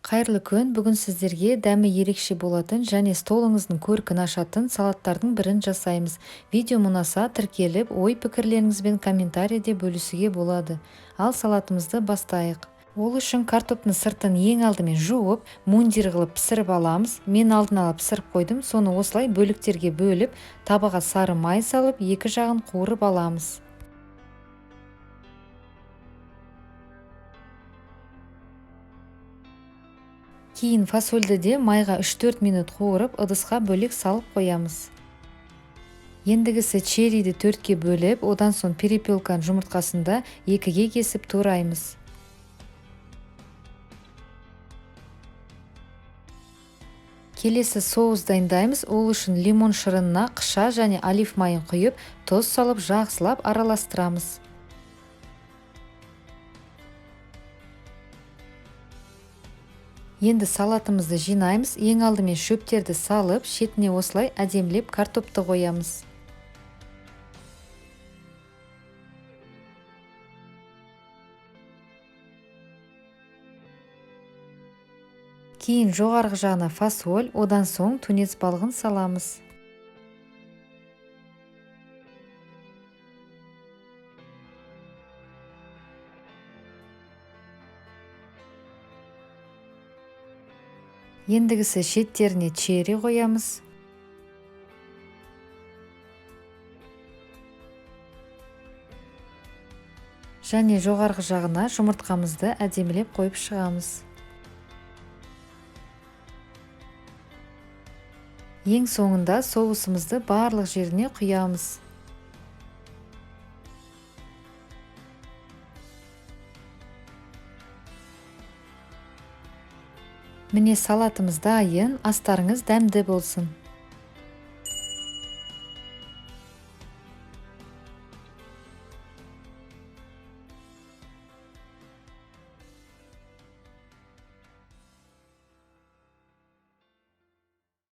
Қайырлы күн! Бүгін сіздерге дәмі ерекше болатын және столыңыздың көркін ашатын салаттардың бірін жасаймыз. Видео ұнаса, тіркеліп, ой-пікірлеріңізбен комментарийде бөлісуге болады. Ал салатымызды бастайық. Ол үшін картоптың сыртын ең алдымен жуып, мундир қылып пісіріп аламыз. Мен алдын ала пісіріп қойдым. Соны осылай бөліктерге бөліп, табаға сары май салып, екі жағын қуырып аламыз. Кейін фасольді де майға 3-4 минут қуырып, ыдысқа бөлек салып қоямыз. Ендігісі черриді 4-ке бөліп, одан соң перепелканың жұмыртқасын да 2-ге кесіп тураймыз. Келесі соус дайындаймыз. Ол үшін лимон шырынына қыша және олив майын құйып, тұз салып жақсылап араластырамыз. Енді салатымызды жинаймыз. Ең алдымен шөптерді салып, шетіне осылай әдемілеп картопты қоямыз. Кейін жоғарғы жағына фасоль, одан соң тунец балығын саламыз. Ендігісі шеттеріне черри қоямыз. Және жоғарғы жағына жұмыртқамызды әдемілеп қойып шығамыз. Ең соңында соусымызды барлық жеріне құямыз. Міне, салатымыз дайын, астарыңыз дәмді болсын.